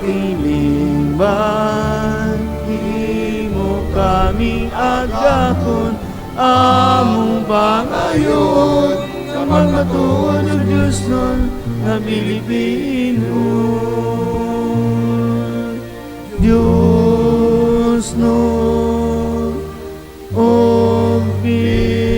Katilingban, imo kaming agakon, among pangayon sa magmatuod ug Diyos nun nga Pilipino. Diyos nun ug Pilipino.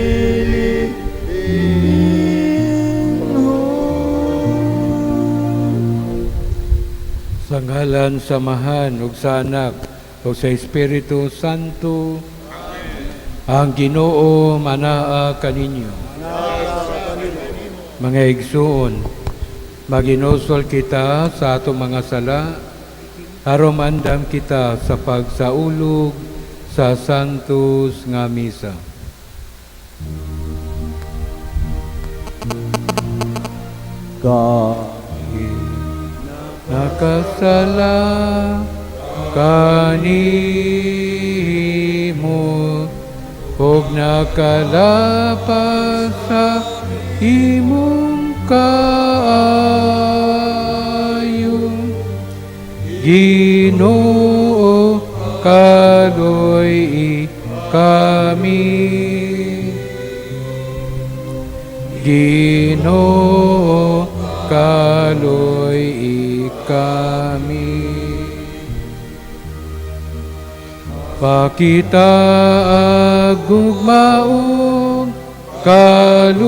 Sa ngalan sa Amahan ug sa Anak ug sa Espiritu Santo. Ang Ginoo manaa kaninyo. Mga igsuon, maginusol kita sa atong mga sala aron maandam kita sa pagsaulog sa Santos nga Misa. Ka Nakasala kanimo ug nakalapas sa imong kaayo. Ginoo, kaloy kami. Ginoo, kaloy kami. Pakita gugmaong kaluoy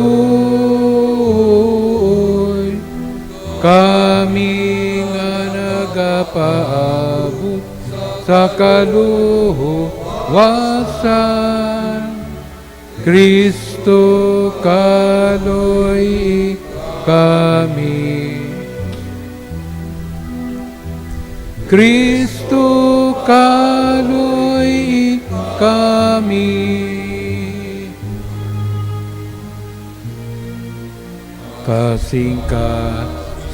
kami nga nagapaabot sa kaluwasan. Kristo, kaloy kami. Kristo, kaloy kami. Kasing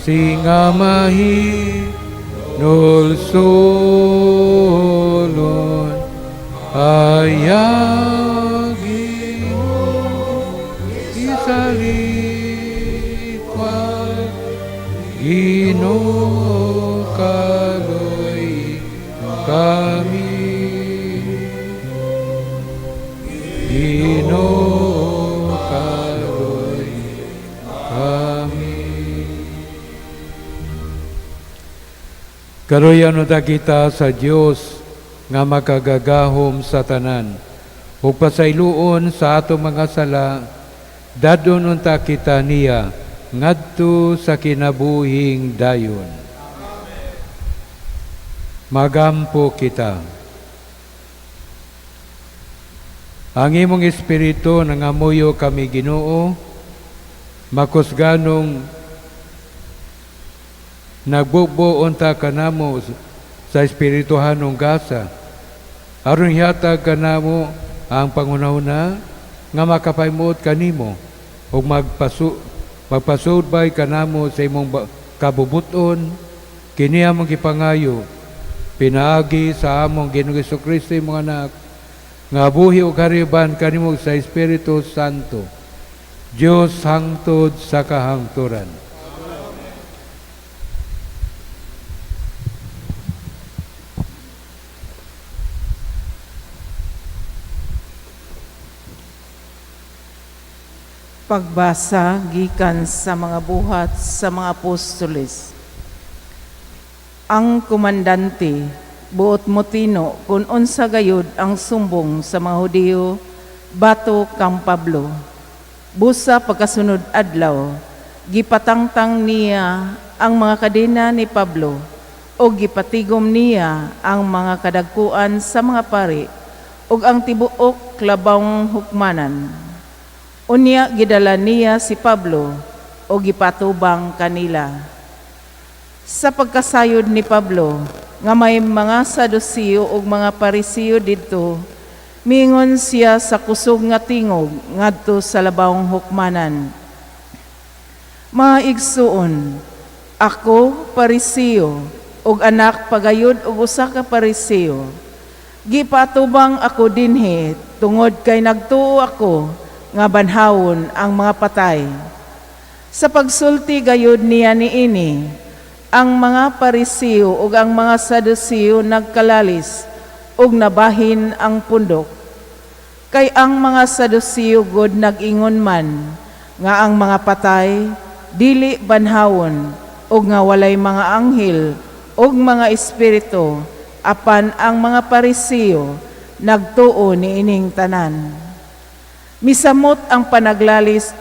singa mahi nulsulon ayagi isalikway. Ginoo, kaloy kami. Ginoo, kaloy kami. Karuyan unta kita sa Dios nga makagagahom sa tanan ug pasayloon sa atong mga sala, dadon unta kita niya ngadto sa kinabuhing dayon. Magampo kita. Ang imong espiritu nangamuyo kami, Ginoo, makusganong nagbubo unta kanamo sa espirituhanong gasa aron hihatag kanamo ang pangunahuna nga makapahimuot kanimo ug magpasudbay kanamo sa imong kabubuton. Kini among gipangayo pinaagi sa among Ginoong Kristo, imong anak, nga buhi ug hariban kanimo sa Espiritu Santo, Dios hangtod sa kahangturan. Pagbasa gikan sa mga buhat sa mga apostoles. Ang komandante buot motino kung unsa gayud ang sumbong sa mga Hudiyo batok kang Pablo. Busa pagkasunod adlaw, gipatangtang niya ang mga kadena ni Pablo ug gipatigom niya ang mga kadagkuan sa mga pari ug ang tibuok labawng hukmanan. Unya gidala niya si Pablo o gipatubang kanila. Sa pagkasayod ni Pablo nga may mga Sadusiyo ug mga Parisiyo didto, mingon siya sa kusog nga tingog ngadto sa labawng hukmanan. Mga igsuon, ako Parisiyo ug anak pagayod og usa ka Parisiyo. Gipatubang ako dinhi tungod kay nagtuo ako nga banhawon ang mga patay. Sa pagsulti gayud niya niini, Ang mga Pariseo ug ang mga Saduceo nagkalalis ug nabahin ang pundok. Kay ang mga Saduceo gud nag-ingon man nga ang mga patay dili banhawon ug nga walay mga anghel ug mga espiritu, apan ang mga Pariseo nagtuo niining tanan. Misamot ang panaglalis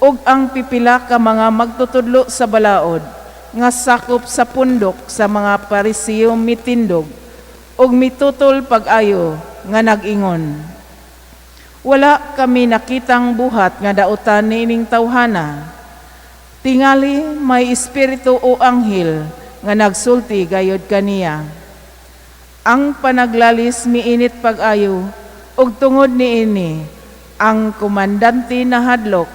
ug ang pipila ka mga magtutudlo sa balaod nga sakop sa pundok sa mga Pariseo mitindog ug mitutol pag-ayo nga nag-ingon, "Wala kami nakitang buhat nga dautan niining tawhana. Tingali may espiritu o anghel nga nagsulti gayod kaniya." Ang panaglalis miinit pag-ayo ug tungod niini ang komandante nahadlok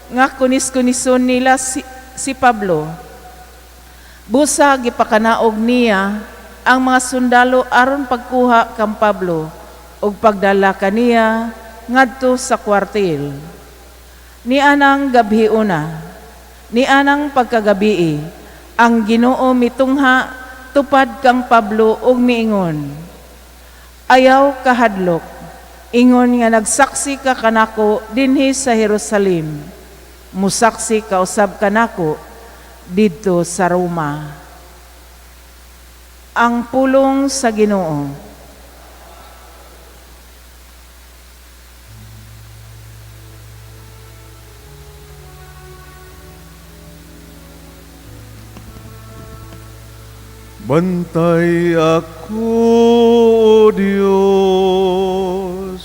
nga kunis-kunison nila si Pablo. Busa gipakanaog niya ang mga sundalo aron pagkuha kang Pablo ug pagdala kaniya ngadto sa kwartel. Nianang gabhiona, nianang pagkagabii, ang Ginoo mitungha tupad kang Pablo ug miingon, "Ayaw kahadlok, ingon nga nagsaksi ka kanako dinhi sa Jerusalem, musaksi ka usab kanako didto sa Roma." Ang pulong sa Ginoo. Bantay ako, O Diyos,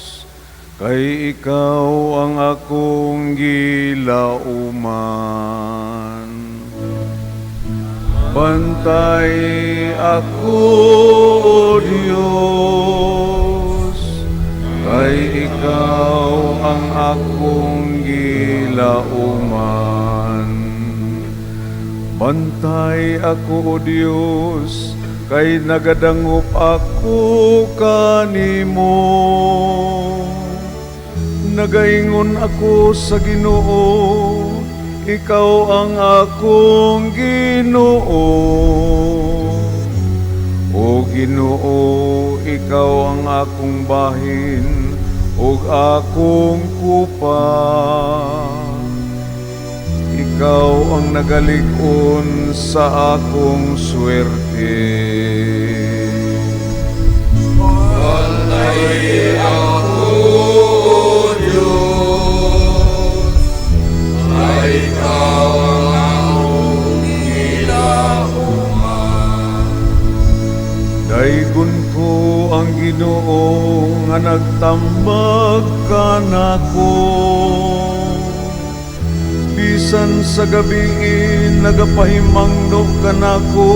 kay ikaw ang akong gilauman. Bantay ako, O Diyos, kay ikaw ang akong gilauman. Bantay ako, O Diyos, kay nagadangop ako kanimo. Nagaingon ako sa Ginoo, ikaw ang akong Ginoo. O Ginoo, ikaw ang akong bahin ug akong kupa. Ikaw ang nagalig-on sa akong swerte. Bantay ako, O Diyos, ay ikaw ang akong gilauman. Daygon ko ang Ginoo nga nagtambag kanako. Bisan sa gabi nagapahimangno kanako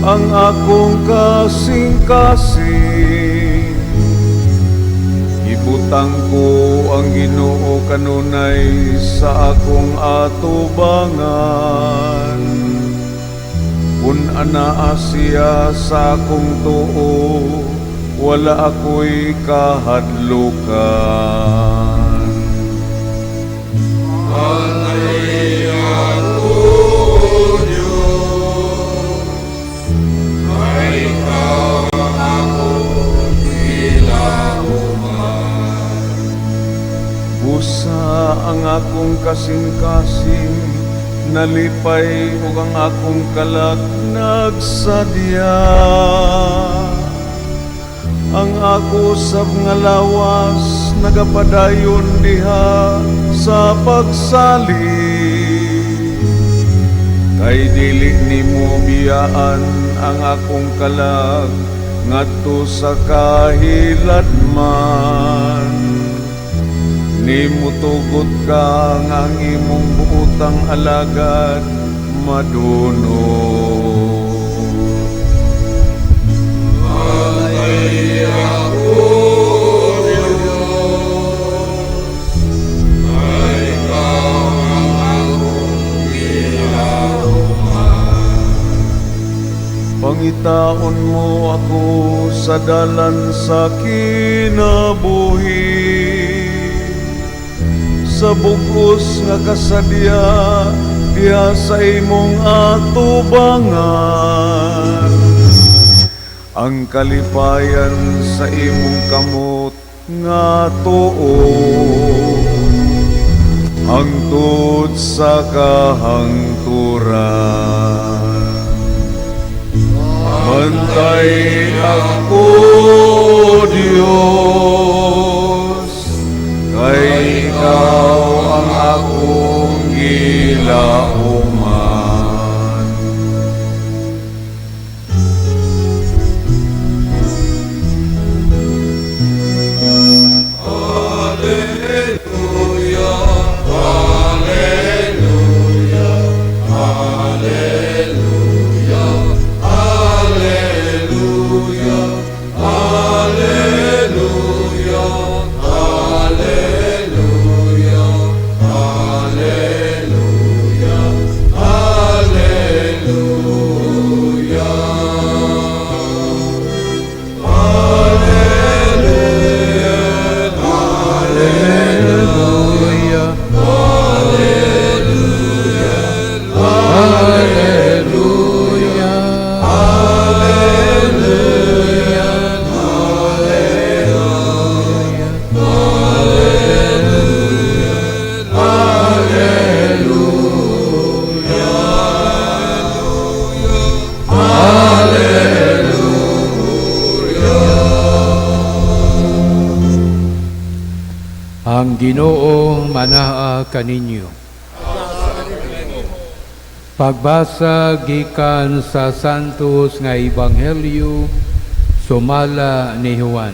ang akong kasing-kasing. Gibutang ko ang Ginoo kanunay sa akong atubangan. Kun anaa siya sa akong tuo, wala ako'y kahadlukan. Bantay ako, O Diyos, ay ikaw ang akong gilauman. Busa ang akong kasing-kasing, nalipay ug ang akong kalag nagsadya. Ang ako sab nga lawas nagapadayon diha sa pagsali. Kay dili nimo biyaan ang akong kalag ngadto sa kahiladman. Nimo tugot ka nga ang imong buotang alagad madunot. Bantay ako, O Diyos, ay ikaw ang akong gilauman. Pangitaon mo ako sa dalan sa kinabuhi. Sa bugos nga kasadya, dili diha sa imong atubangan, ang kalipayan sa imong kamot nga tuo, hangtod sa kahangturan. Bantay ako, Diyos, kay ikaw ang akong gilauman. Hallelujah. Hallelujah. Hallelujah. Hallelujah. Ang Ginoo manaa kaninyo. Pagbasa gikan sa Santos nga Ebanghelyo sumala ni Juan.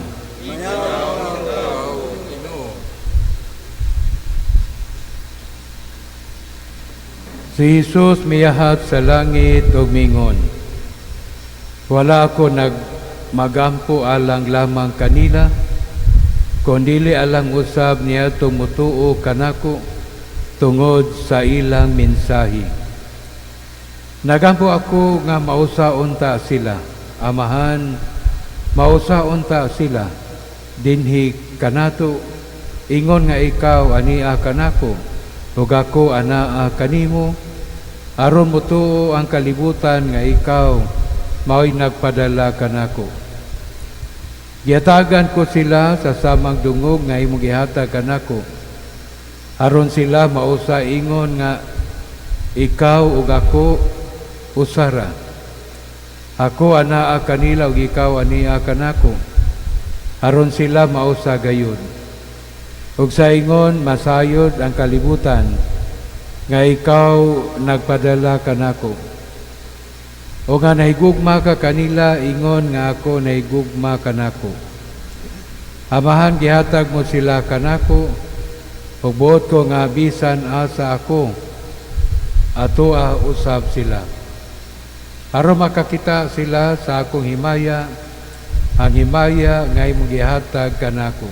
Si Jesus miyahat sa langit ug mingon, "Wala ako nagmagampo alang lamang kanila, kundili alang usab niadtong mutuo kanako tungod sa ilang mensahe. Nagampo ako nga mausa unta sila, Amahan, mausa unta sila dinhi kanato, ingon nga ikaw ania kanako ug ako anaa kanimo, aron motuo ang kalibutan nga ikaw mao'y nagpadala kanako. Gihatagan ko sila sa samang dungog nga imong gihatag kanako, aron sila mausa ingon nga ikaw ug ako usara. Ako anaa kanila ug ikaw ania kanako, aron sila mausa gayud. Ug sa ingon masayod ang kalibutan nga ikaw nagpadala kanako, o nga nahigugma ka kanila ingon nga ako nahigugma kanako. Amahan, gihatag mo sila kanako, ug buot ko nga bisan asa ako atoa usab sila, aron makakita sila sa akong himaya, ang himaya nga imong gihatag kanako.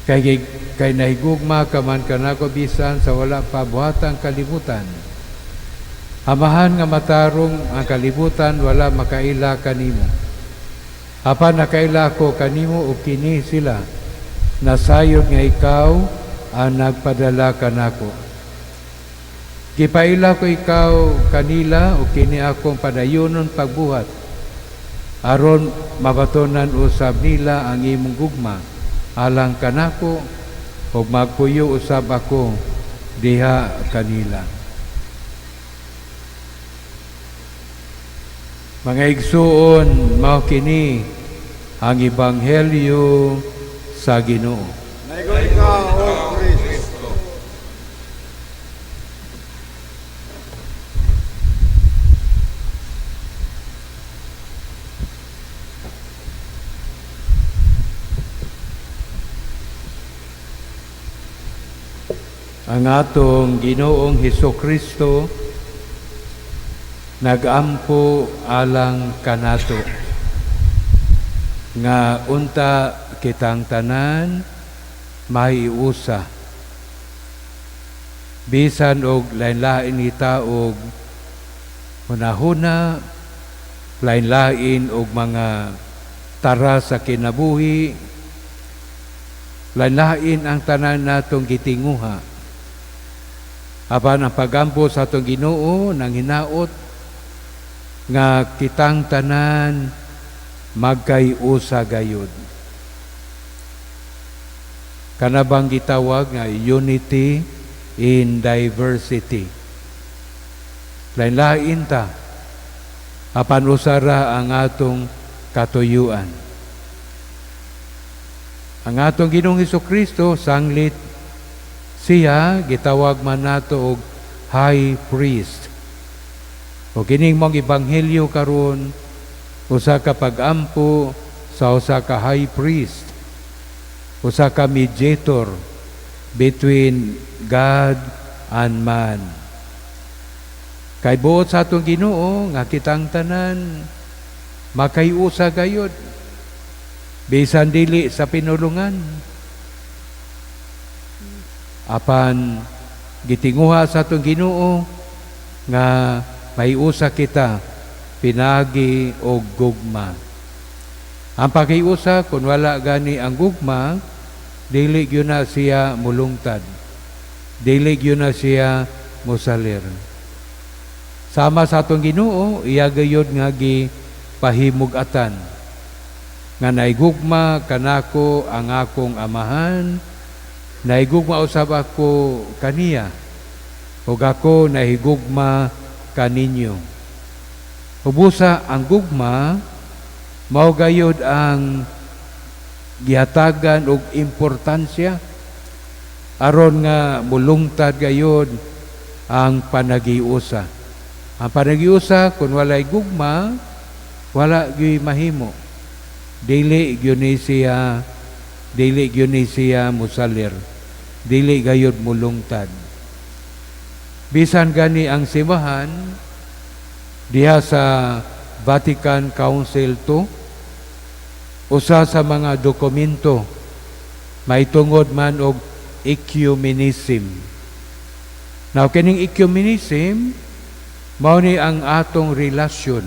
Kay nahigugma ka man kanako bisan sa wala pa buhatang kalibutan. Amahan nga matarong, ang kalibutan wala makaila kanimo. Apan nakaila ako kanimo ug kini sila nasayod nga ikaw ang nagpadala kanako. Gipaila ko ikaw kanila ug kini akong padayonon pagbuhat, aron mabatonan usab nila ang imong gugma alang kanako ug magpuyo usab ako diha kanila." Mga igsuon, mao kini ang ebanghelyo sa Ginoo. Naigo ka, O Kristo. Ang atong Ginoong Hesus Kristo nagampo alang kanato nga unta kitang tanan maiusa, bisan og lain-lain kita og hunahuna, lain-lain og mga tara sa kinabuhi, lain-lain ang tanan natong gitinguha. Apan ang pagampo sa atong Ginoo nang hinaot nga kitang tanan magkayusa gayud. Kanabang gitawag nga unity in diversity. Lain-lain ta, apan usara ang atong katuyuan. Ang atong Ginoong Kristo sanglit siya gitawag man nato og high priest. O kining mong ebanghelyo karon, usa ka pag-ampo sa usa ka high priest, usa ka mediator between God and man. Kay buot sa atong Ginoo nga kitang tanan makayusa gayud bisan dili sa pinulungan, apan gitinguha sa atong Ginoo nga maiusa kita pinagi og gugma. Ang pakiusa, kung wala gani ang gugma, dili gyud na siya mulungtad, dili gyud na siya musalir. Sama sa atong Ginoo, iya gayud nga gipahimug-atan nga naigugma kanako ang akong Amahan, naigugma usab ako kaniya, ug ako nahigugma kaninyo. Ubusa ang gugma mao gayud ang gihatagan og importansya aron nga mulungtad gayud ang panagiusa. Ang panagiusa, kung walay gugma, wala gyud mahimo. Dili gyud ni siya musalir. Dili gayud mulungtad. Bisan gani ang simbahan diha sa Vatican Council II, usa sa mga dokumento maitungod man og ecumenism. Now, kining ecumenism mao ni ang atong relasyon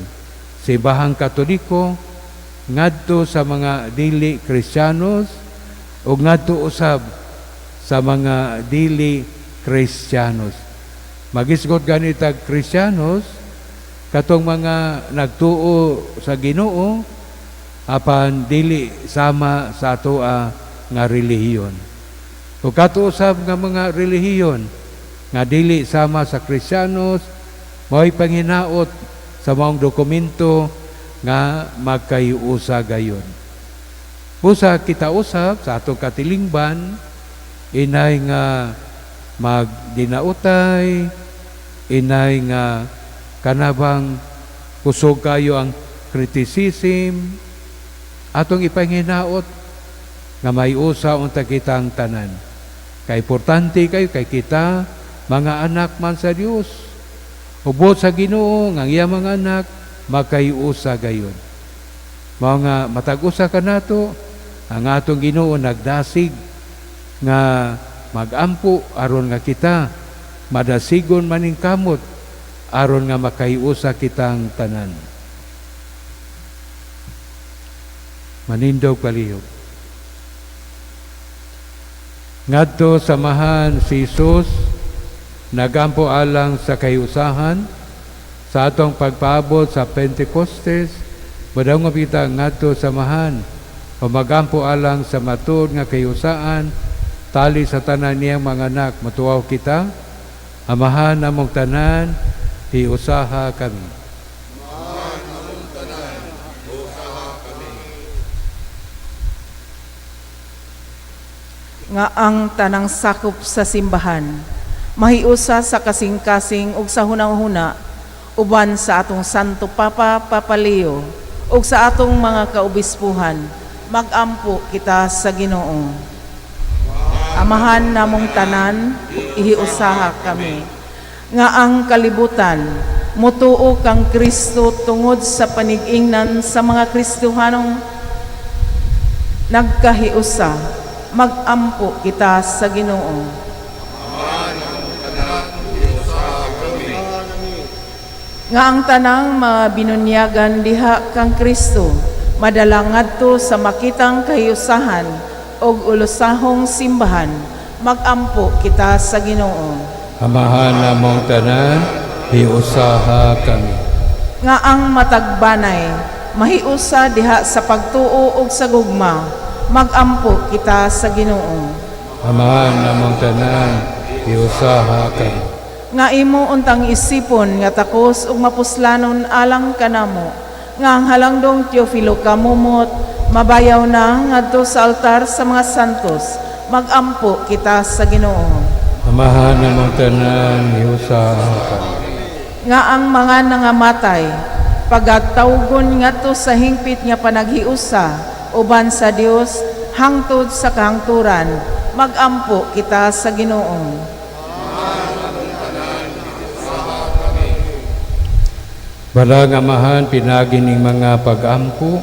Simbahang Katoliko ngadto sa mga dili Kristiyanos ug ngadto usab sa mga dili Kristiyanos. Magisgot gani tag Kristiyanos, katong mga nagtuo sa Ginoo apan dili sama sa atoa nga relihiyon. Ug kato usab nga mga relihiyon nga dili sama sa Kristiyanos, mao'y panghinaot sa maong dokumento nga magkayusa gayon. Busa kita usab sa atong katilingban, inay nga magdinautay, inay nga kanabang kusog kayo ang criticism, atong ipanghinaot nga may usa unta kitang tanan. Kay importante kayo kay kita mga anak man sa Dios. Ubot sa Ginoo nga ang iyang mga anak makayusa gayon. Mao nga matag usa kanato, ang atong Ginoo nagdasig nga magampo aron nga kita madasigon maningkamot aron nga makayusa kitang tanan. Manindog palihog. Ngadto samahan si Jesus nagampo alang sa kayusahan sa atong pagpaabot sa Pentecostes, madungog kita ngadto samahan o magampo alang sa matuod nga kayusaan tali sa tanan niyang mga anak. Matuaw kita. Amahan namong tanan, hiusaha kami. Amahan among tanan, usaha kami. Nga ang tanang sakop sa simbahan mahiusa sa kasing-kasing ug sa hunahuna uban sa atong Santo Papa, Papa Leo, ug sa atong mga kaobispuhan, magampo kita sa Ginoo. Amahan namong tanan, ihiusaha kami nga ang kalibutan mutuo kang Kristo tungod sa panigingnan sa mga Kristohanong nagkahiusa, magampo kita sa Ginoo. Amahan among tanan, usaha kami. Nga ang tanang mga binunyagan diha kang Kristo madala ngadto sa makitang kahiusahan ug ulusahong simbahan, magampo kita sa Ginoo. Amahan namong tanan, hiusaha kami. Nga ang matagbanay mahiusa diha sa pagtuo ug sa gugma, magampo kita sa Ginoo. Amahan namong tanan, hiusaha kami. Nga imo untang isipon nga takos ug mapuslanon alang kanamo, nga ang halangdong Teofilo Camomot mabayaw na ngadto sa altar sa mga santos, magampo kita sa Ginoo. Amahan namong tanan, hiusaha kami. Nga ang mga nangamatay pagatawgon ngadto sa hingpit nga panaghiusa uban sa Dios hangtod sa kahangturan, magampo kita sa Ginoo. Balang Amahan, pinaagi ning mga pag-ampo,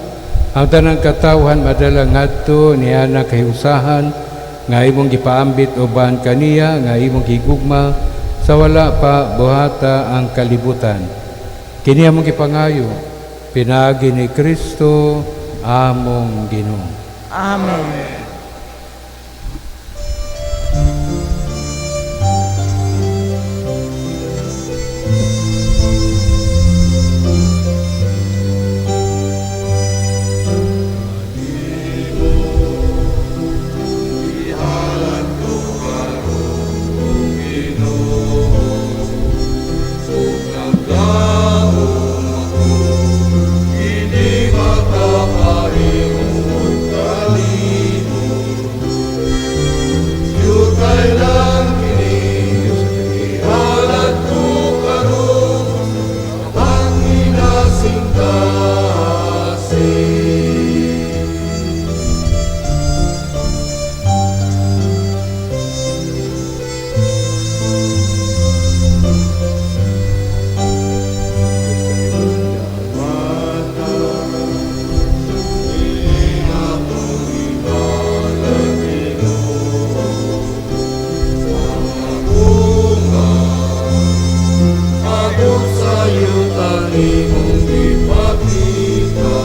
ang tanang katawhan madala ngadto niya na kahiusahan nga imong gipaambit uban kaniya nga imong gigugma sa wala pa buhata ang kalibutan. Kini among gipangayo pinaagi ni Kristo among Ginoo. Amen. Kini makapahimuot kanimo. Yutay lang kini, ihalad ko karon, ang inasingkasing. Abot sa yuta nimong gipakita.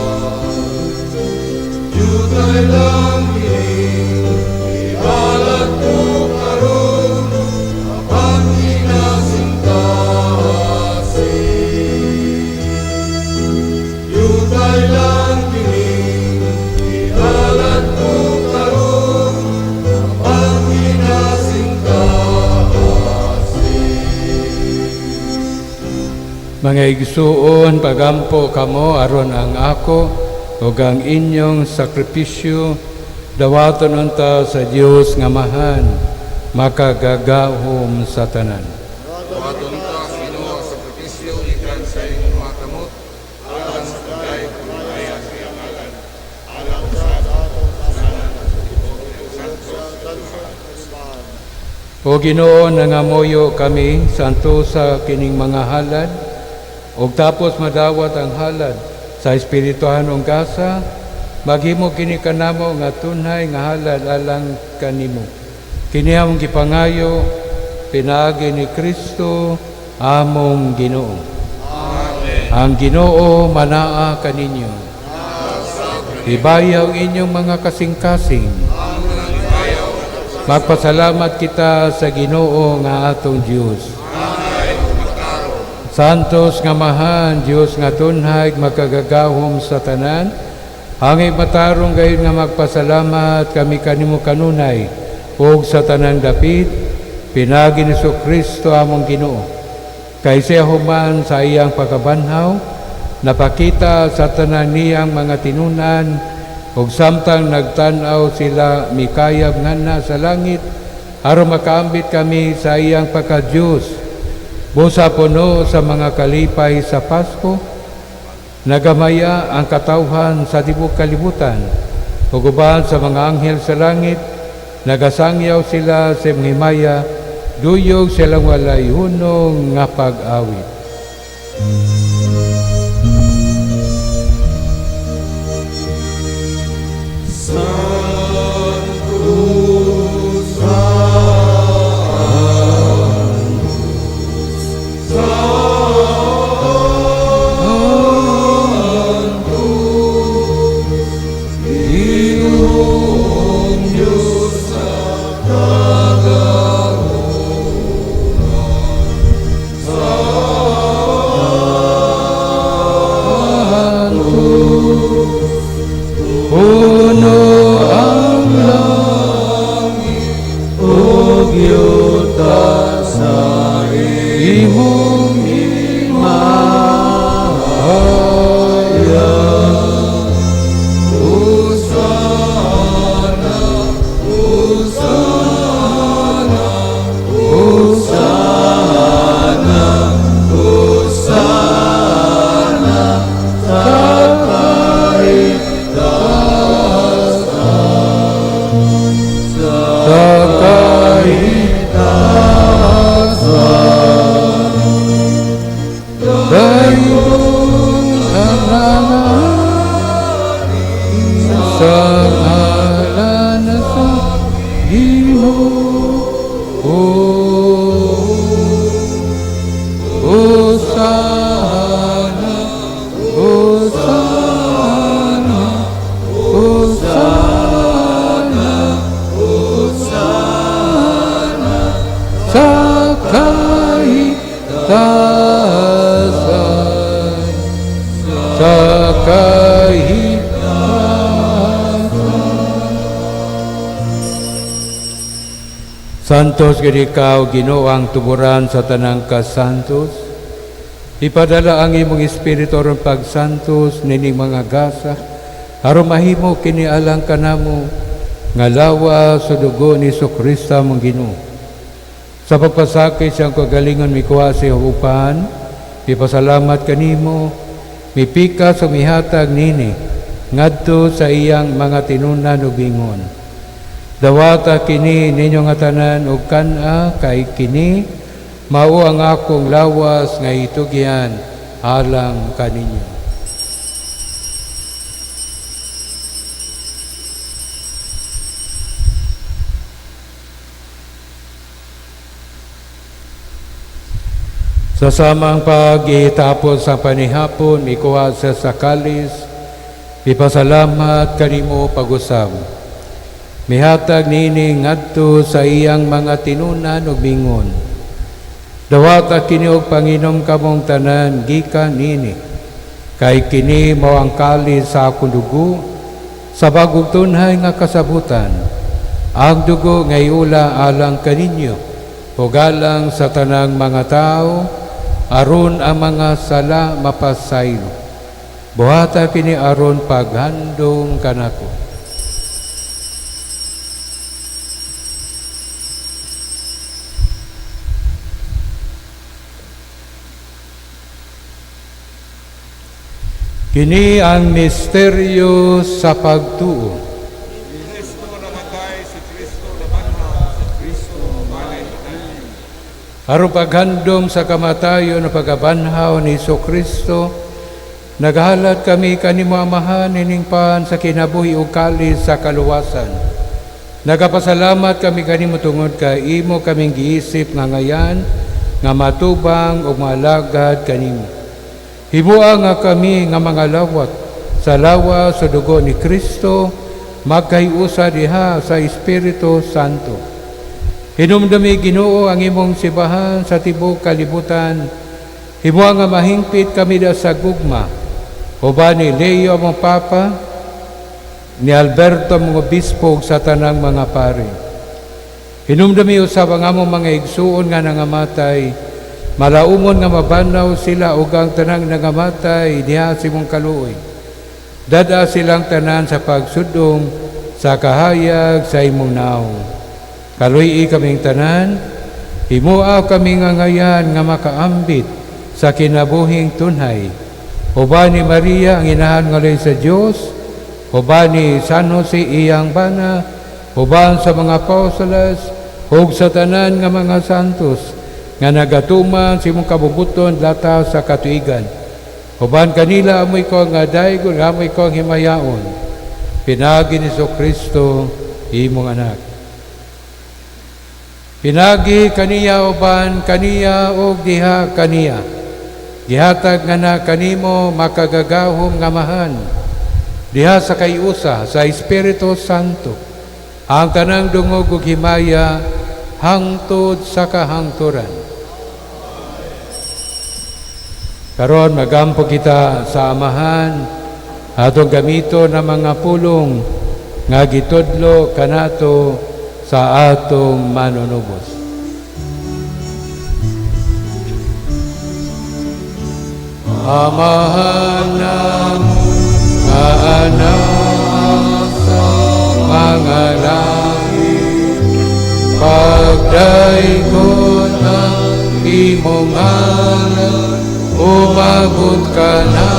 Yutay lang kini, ihalad ko karon, ang inasingkasing. Yutay lang kini, ihalad ko karon, ang inasingkasing. Mga igsuon, pagampo kamo aron ang ako ug ang inyong sakripisyo dawaton unta sa Dios nga Amahan makagagahom sa tanan. Dawaton ta sa Ginoo ang sakripisyo gikan sa imong mga kamot, alang sa pagdayon ug himaya sa iyang ngalan, alang sa O Ginoo, nangamuyo kami santosa kining mga halad ug tapos madawat ang halad sa espirituhanong gasa, maghimo kini kanamo nga tunhay nga halad alang kanimo. Kini among gipangayo pinaagi ni Kristo among Ginoo. Amen. Ang Ginoo manaa kaninyo. Ibayaw inyong mga kasing-kasing. Magpasalamat kita sa Ginoo nga atong Dios. Santos nga Amahan, Dios nga tunhay, makagagahom sa tanan, hangay matarong gayon nga magpasalamat kami kanimo kanunay ug sa tanang dapit, pinaagi ni Kristo among Ginoo. Kay siya human sa iyang pagkabanhaw, napakita sa tanan niyang mga tinunan, ug samtang nagtan-aw sila mikayab nganha sa langit, aron makaambit kami sa iyang pagka-Diyos. Busa puno sa mga kalipay sa Pasko, nagamaya ang katawhan sa tibok kalibutan, ug uban sa mga anghel sa langit, nagasangyaw sila sa imong himaya, duyog silang walay hunong nga pag-awit. Sa ngalan sa Ginoo. Hosana, Hosana, Hosana, Hosana sa kahitasan, sa kahitasan. Santos gid ikaw, Ginoo, ang tuburan sa tanang kasantos. Ipadala ang imong Espiritu aron pagsantos nining mga gasa, aron mahimo kini alang kanamo nga lawas sa dugo ni Kristo among Ginoo. Sa pagpasakit siyang kagalingon mikuha sa upan, mipasalamat kanimo, mipika sa mihatag nini ngadto sa iyang mga tinunan ug ingon: "Dawata kini ninyo nga tanan ug kan-a, kay kini mao ang akong lawas nga itugyan alang kaninyo." Sa samang pagitapos sa panihapon, mikuha siya sa kalis, ipasalamat kanimo pag-usab. Mihatag nini ngadto sa iyang mga tinunan ug mingon: "Dawata kini og panginom kamong tanan gikan nini, kay kini mao ang kalis sa akong dugo sa bagong tunhay nga kasabutan, ang dugo nga iula alang kaninyo ug alang sa tanang mga tawo, aron ang mga sala mapasaylo. Buhata kini aron paghandom kanako." Kini ang misteryo sa pagtuo. Kristo namatay, si Kristo nabanhaw, si Kristo malay. Aron paghandom sa kamatayon o pagkabanhaw ni Kristo, naghalat kami kanimo, Amahan, ining pan sa kinabuhi ug kalis sa kaluwasan. Nagapasalamat kami kanimo tungod kay imo kaming giisip nga ngayan nga matubang ug maalagad kanimo. Himoa nga kami nga mga lawat sa lawas sa dugo ni Kristo magkahiusa diha sa Espiritu Santo. Hinumdumi, Ginoo, ang imong simbahan sa tibuok kalibutan. Himoa nga mahingpit kami da sa gugma, uban ni Leo among Papa, ni Alberto among obispo ug sa tanang mga pari. Hinumdumi usab ang among mga igsuon nga nangamatay. Malaumon nga mabanaw sila ug ang tanang nangamatay diha sa imong kaluoy. Dad-a silang tanan sa pagsudong sa kahayag sa imong naong. Kaluy-i kaming tanan, himoa kami nga ngayan nga makaambit sa kinabuhing tunhay. Uban ni Maria ang inahan ngalay sa Dios, uban ni San Jose iyang bana, uban sa mga apostoles, ug sa tanan nga mga santos, nga nagatuman sa imong kabubuton lata sa katuigan. Uban kanila amoy ko nga daygon, amoy ko ang himayaon. Pinagi ni Kristo imong anak. Pinagi kaniya, uban kaniya ug diha kaniya, gihatag nga na kanimo makagagahom nga Amahan, diha sa kaiusa sa Espiritu Santo, ang tanang dungog ug himaya hangtod sa kahangturan. Karon magampo kita sa Amahan, atong gamito na mga pulong nga gitudlo kanato sa atong manunubos. Amahan namo nga nasa mga langit, pagdaygon ang imong ngalan, umabot ka na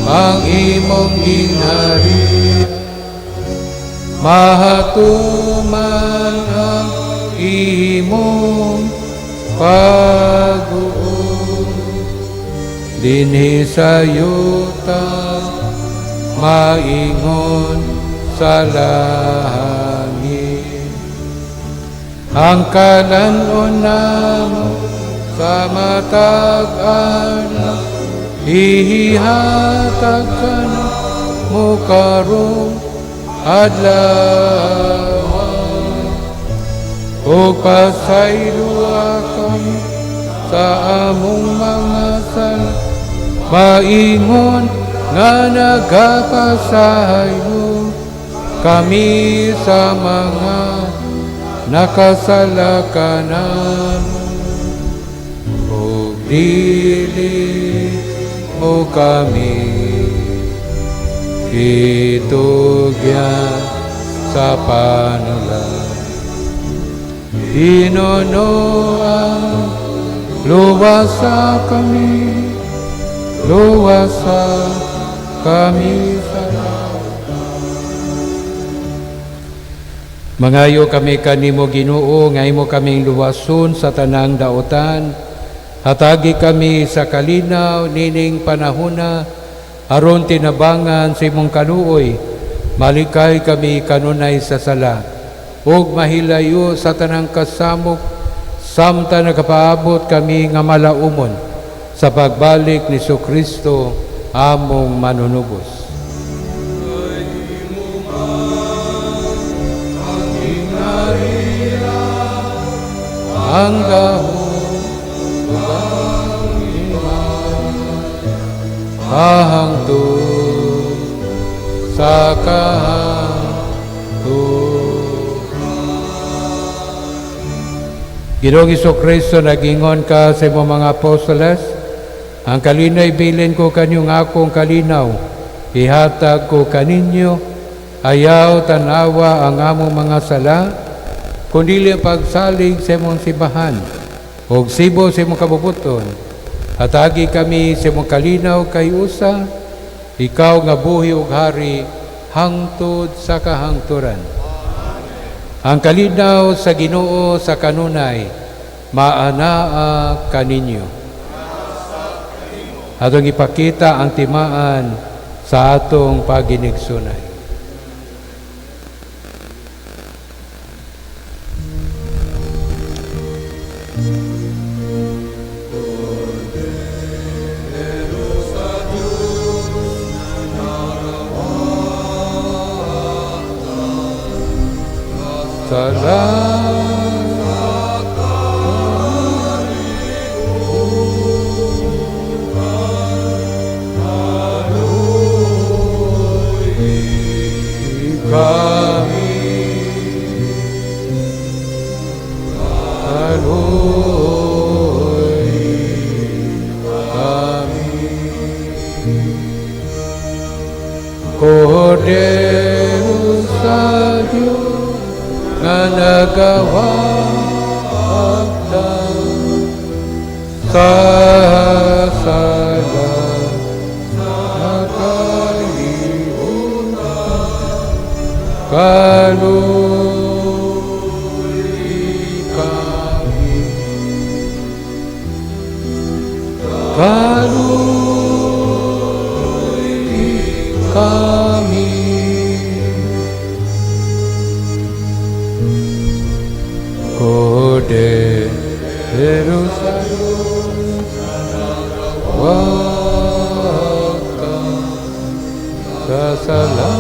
ang imong gingharian. Mahatuman ang imong pag-uon dinhi sa yuta maingon sa langit. Ang kalan-on namo sa matag adlaw, ihihatag kanamo karong adlaw, ug pasayloa kami sa among mga sala, maingon nga nagapasaylo kami sa mga nakasala kanamo, ug dili mo kami itugyan sa panulat. Ginoo, luwasa kami, luwasa kami sa. Mangayo kami kanimo, Ginoo, nga imo kaming luwason sa tanang daotan. Hatagi kami sa kalinaw nining panahona aron tinabangan sa imong kaluoy. Malikay kami kanunay sa sala ug mahilayo sa tanang kasamok samtang nagapaabot kami nga malaumon sa pagbalik ni Kristo among manunubos. Ang gahom ug ang hangtod sa kahangturan. Ginoong Kristo, nagingon ka sa imong mga apostoles, "Ang kalinaw ibilin ko kanyo, nga akong kalinaw ihatag ko kaninyo. Ayaw tanawa ang among mga sala, kundi ang pagsalig sa imong simbahan ug sibo sa imong kabubuton. Hatagi kami sa imong kalinaw kay usa, ikaw nga buhi ug hari hangtod sa kahangturan." Ang kalinaw sa Ginoo sa kanunay maanaa kaninyo. Atong ipakita ang timaan sa atong paginigsunay. Salamat. Kami, kaluoy kami. Kordero sa Diyos nga nagawagtang sa sala sa kalibutan, kaluoy kami, kaluoy kami. Kordero sa Diyos wagtang sa sala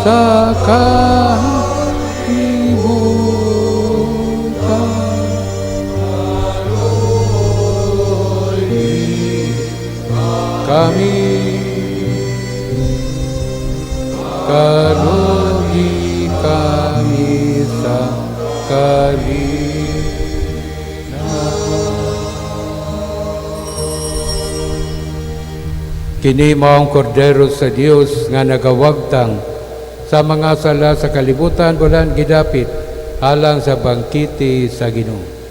sa kalibutan, kaluoy kami, kaluoy kami sa kalinaw. Kini mao ang kordero sa Dios nga nagawagtang sa mga sala sa kalibutan, bulan gidapit alang sa bangkete sa Ginoo.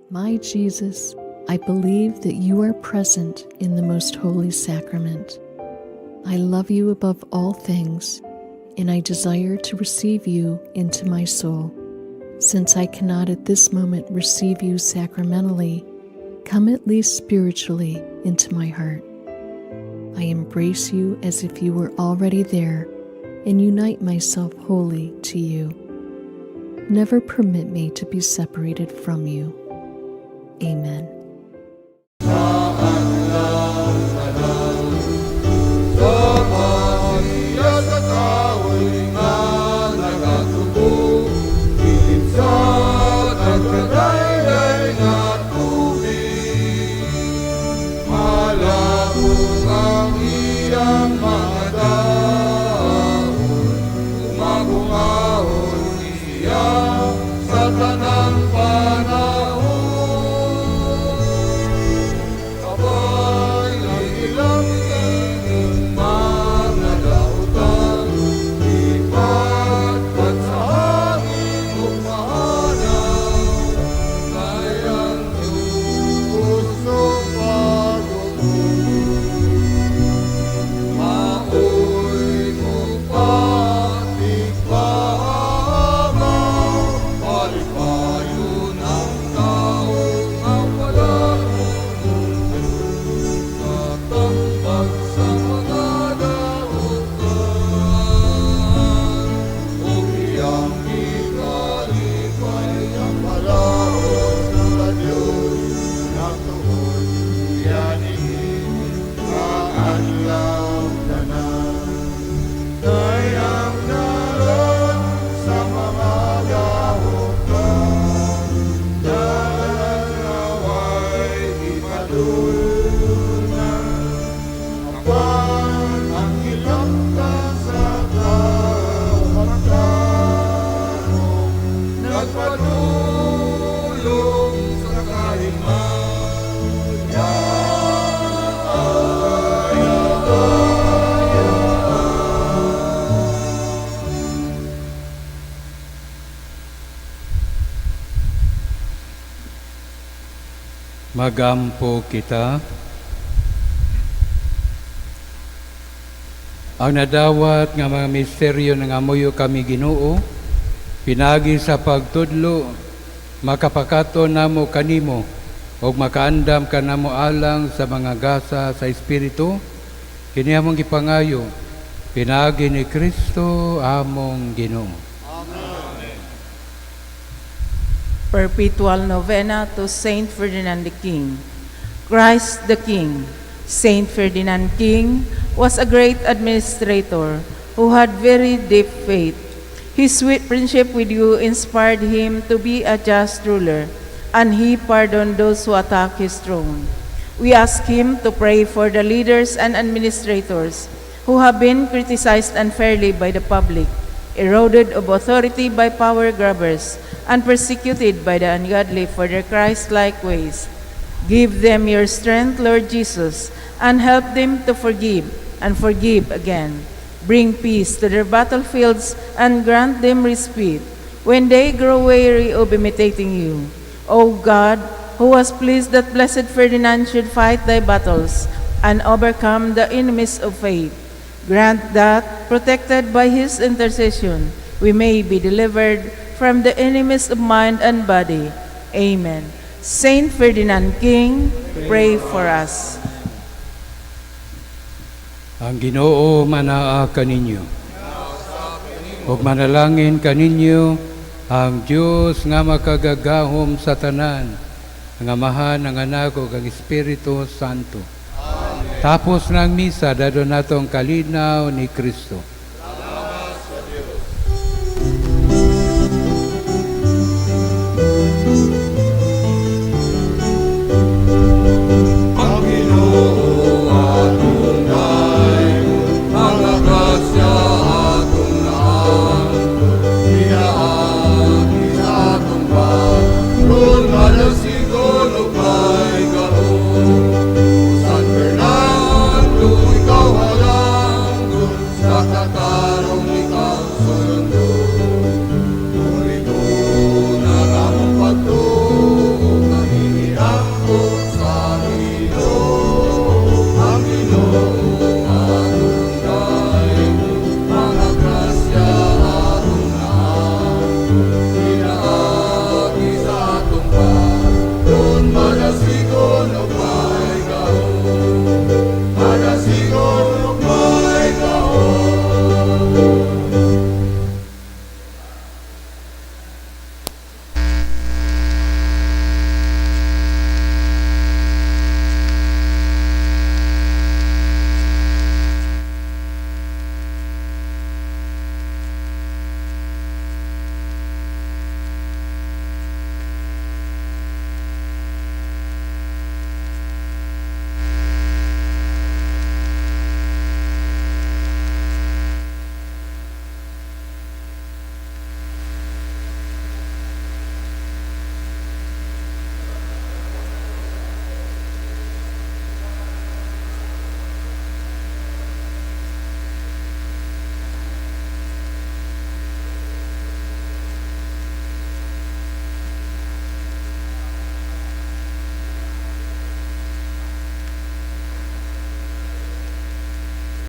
My Jesus, I believe that you are present in the Most Holy Sacrament. I love you above all things, and I desire to receive you into my soul. Since I cannot at this moment receive you sacramentally, come at least spiritually into my heart. I embrace you as if you were already there and unite myself wholly to you. Never permit me to be separated from you. Amen. Sa sa kahoy nga nagatubo, Kilid sa nagkadayday nga tubig. Malabong ang iyang mga dahon, Umagungahon siya sa tanang panahon. Kabay ang ilang mga dautan, Ipatpat sa hangin ug mahanaw, Kay ang Diyos pagugom. Maoy mopatikbama, Palipayon ang tao nga wala Katambag sa mga dautan, Ug iyang gikalipay ang balaod sa Diyos. Nagtuon siya niini nga adlaw tanan. Kay ang dalan sa mga daotan, Dalan nga way gipadulngan. Apan ang gilangta sa matarong, Nagpadulong sa kahimayan. Magampo kita. Ang nadawat nga mga misteryo ng amoyo kami Ginoo, pinagi sa pagtudlo, makapakato namo kanimo ug makaandam kanamo alang sa mga gasa sa Espiritu, kini among gipangayo, pinagi ni Kristo among Ginoo. Perpetual Novena to Saint Ferdinand the King. Christ the King, Saint Ferdinand King, was a great administrator who had very deep faith. His sweet friendship with you inspired him to be a just ruler, and he pardoned those who attacked his throne. We ask him to pray for the leaders and administrators who have been criticized unfairly by the public, eroded of authority by power grabbers, and persecuted by the ungodly for their Christ-like ways. Give them your strength, Lord Jesus, and help them to forgive and forgive again. Bring peace to their battlefields and grant them respite when they grow weary of imitating you. O God, who was pleased that Blessed Ferdinand should fight thy battles and overcome the enemies of faith, grant that, protected by his intercession, we may be delivered from the enemies of mind and body. Amen. Saint Ferdinand King, pray for us. Ang Ginoo manaa kaninyo. Ug manalangin kaninyo ang Dios nga makagagahom sa tanan, ang Amahan, ang Anak ug ang Espiritu Santo. Amen. Tapos ng misa, dadon nato ang kalinaw ni Kristo.